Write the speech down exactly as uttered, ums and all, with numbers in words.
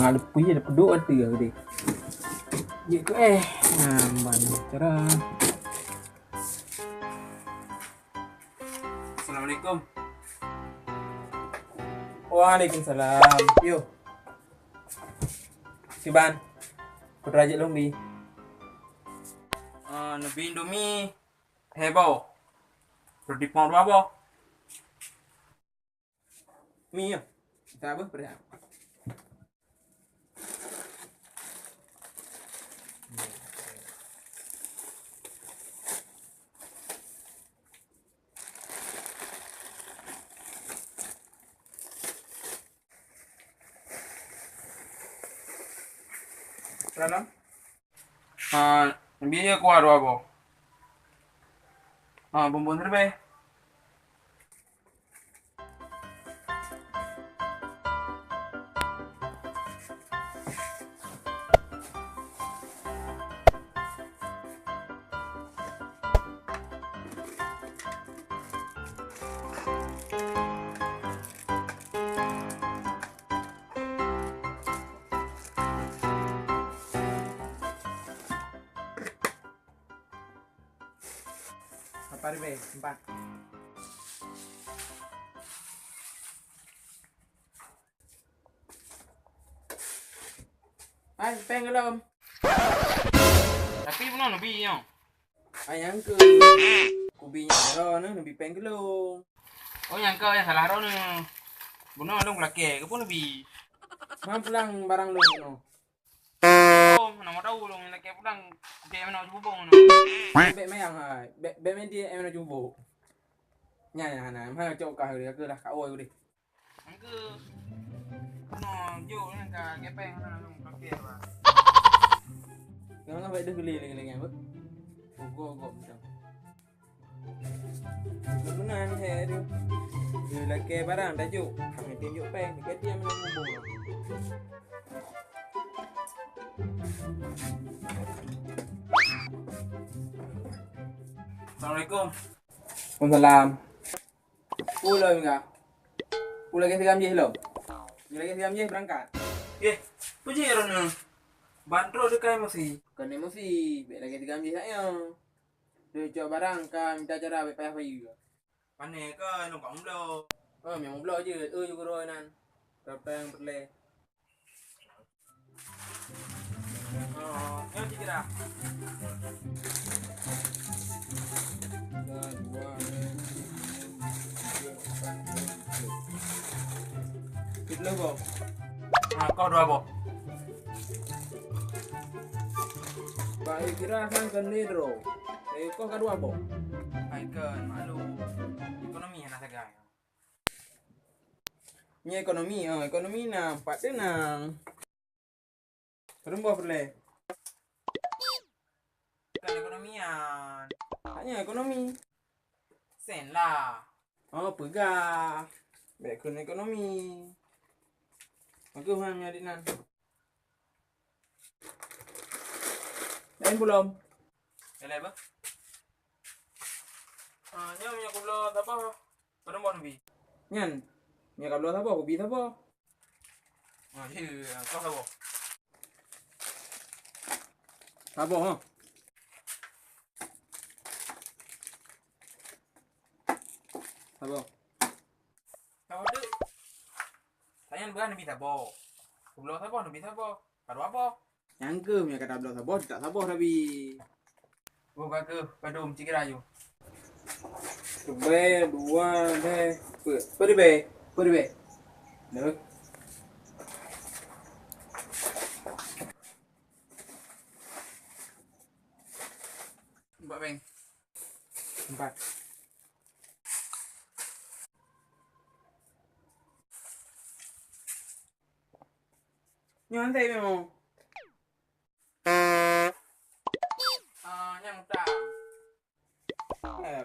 Ah, leupie, leupie dua tu deh. Jeuet keu eh. Nah, ban cara. Assalamualaikum. Waalaikumsalam. Yo. Kiban. Putra jeuet lôn bi. Ah, neubi Indomie heboh. Roti pong dua boh. Mi nyoe. Kita apa? Pedas. Dalam. Ah, biaya kuah dua boh. Ah, bumbon serba. Apa ribèe? Empat. Hai, péng gohlom. Tapi bunoe neubi nyoe. Hai, nyang keu. Kubi nyoe droeneuh neubi péng gohlom. Oh, nyang keu nyang salah droeneuh. Bunoe lôn lakèe, keupeue neubi? Man pulang barang lôn bunoe. Oh, nama tahu lôn lakèe pulang. Bèk meunoe cububong. Bèk mayang hai. Bèk, bèk meunan meunoe cububong. Nyan, nyan, nyan. Mana cok kah dia, aku dah kawai deh. Angke. Nah, jok nyan ka gepeng, nah, nang pakai apa? Jangan sampai dah geli lagi-lagi apa? Ugo-ugo macam. Meunan he tu. Dia lakèe barang dah jok. Kami tunjuk peng, dia kata dia menang bumbung. Assalamualaikum. Waalaikumsalam. Pulang juga. Pulang lagi tiga jih lom. Lagi tiga jih berangkat. Eh, puji Rona. Ban trok dekat emosi. Bukan emosi, bèk lagi tiga jih saya. Dia cok barang ka minta cara bèk payah bayu. Pane ka nungkang mublo. Oh, memang mublo je. Eh, juga roh nan. Berapa yang perlu? Oh, nyoe cit kira. Dua, dua, tiga, empat, lima, enam, tujuh. Cit leuh, Bang. Ah, kau dua boh. Baik kira kan kan ni, bro. Eh, kau ka dua boh. Hai kan, malu. Ekonomi yang nak sagai. Nyoe ekonomi, oh, ekonomi na, pat teunang. Padum boh peureulèe? Bukan ekonomi nyan. Hanya ekonomi. Sen lah. Oh, peugah. Bèk kheun ekonomi. Bagus han nyoe adik nan. Lain belum? Lain apa? Ah, nyoe, nyoe kubloe saboh. Padum boh neubi? Nyan. Nyoe ka bloe saboh, kubi saboh. Oh, iya, kau saboh. Saboh, ha? Saboh. Saboh tu. Tanyan beurah neubi saboh. Kubloe saboh, neubi saboh. Padum boh. Nyang keuh meunyoe ka tabloe saboh, tak saboh tabi. Oh, ka keuh, padum cit kira yue. Leubèh, dua, leubèh. Pe, pe leubèh, pe leubèh. Dah. Empat pèng. Empat. Nyoe han tém memang. Ah, nyang utang. Eh.